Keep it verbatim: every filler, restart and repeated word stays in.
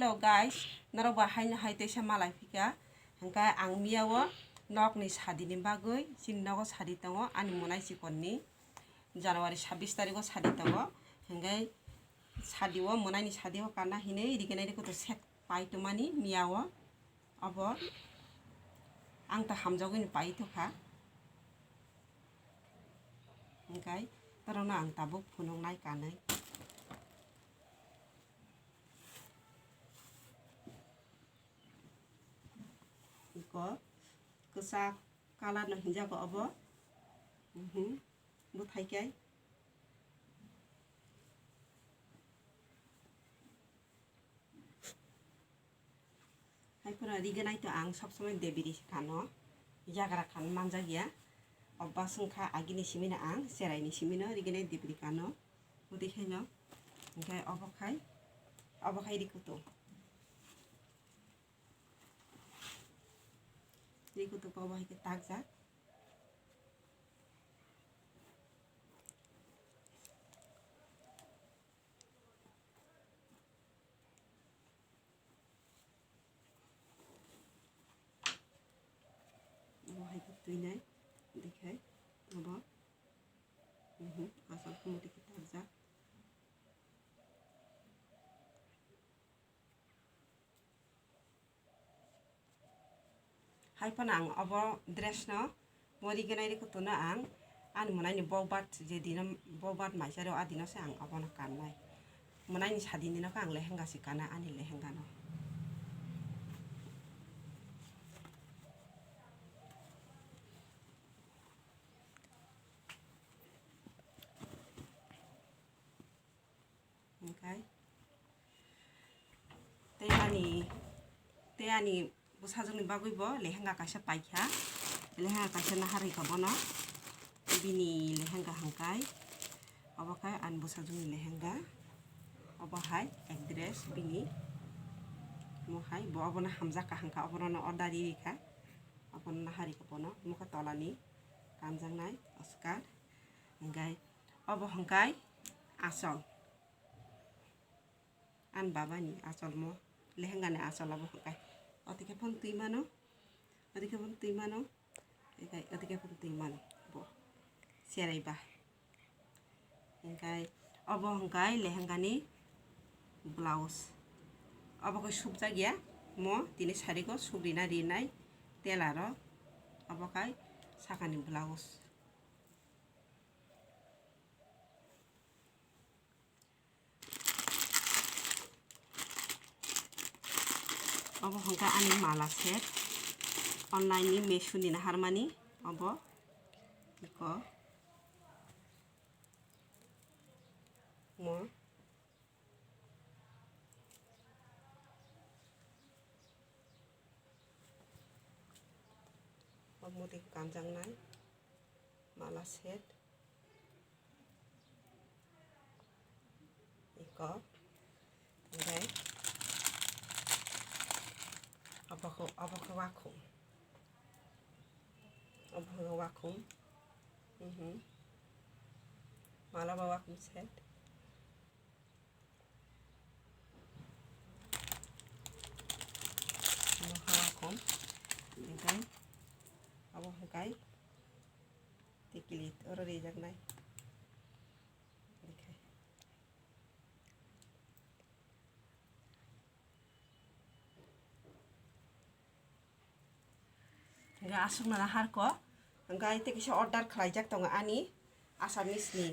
Hello guys, norok bo haino hai teisa malai phika. Hwnkhe ang miyao nokni sadini bagwi, chini nogo sadi tongo, ani monai chikorni January sabbish tarigo sadi tongo. Hwnkhe sadio, monaini sadio kana hinwi rigenai rikuto set pai tongmani miyao. Obo ang ta hamjagwini pai tongkha. Hwnkhe torokno ang tabuk phunuknai kanwi. Iko kwchak colour no hinjago obo. Mhm. Bwthai khe. Hai phano rigenai to ang sob somoi debiri kano. Yagra khan manjak ya. Obas wngkha agini simino ang, cheraini simino rigenai debiri kano. Bwtwi khaino. Hwnkhe obo khai, obo khai rikuto. Rikuto obo hai khe takjak. Obo hai khe twinai, dekhai, obo, mhm, asal khe muti khe takjak. Hai phano ang obo dress no, mo rigenai rikuto no ang ani monaini bokbat je dino, bokbat maisaro a dino se ang obono kannai. Monaini sadini no khe ang lehenga se kana ani lehenga no. Hwnkhe tei ani, tei ani bwsajwkni bagwi bo lehenga kaisa paikha, lehenga kaisa naharwi kha bono, bini lehenga hwnkhe obo khe ani bwsajwkni lehenga, obo hai ek dress bini, omo hai bo obono hamjak kaham kha, obono order ri rikha, obono naharwi kha bono, omo khe tolani kanjaknai oscar, hwnkhe obo hwnkhe asol. Ani babani achol mo, lehengani achol abo hwnkhe. Otikhe phano twi mano, otikhe phano twi mano, ekhai otikhe phano twi mano bo. Cherai ba. Hwnkhe obo hwnkhe lehengani blouse. Obo khe sukjak ya mo, tini sari go sukrina rinai tailor o. Obo khai sakani blouse. Obo hwnkhe ani mala set, online ni Meesho ni naharmani obo, iko mo, omo twi kanjaknai mala set. Iko. Hwnkhe obo khe, obo khe wakhung. Obo khe wakhung. Mhm. Mala ba wakhung set. Obo khe wakhung. Hwnkhe obo hwnkhe. Tikili oro rijaknai. Hwnkhe aswkno naharkha, hwnkhe tei kisa order khlaijak tongo ani Assamese ni.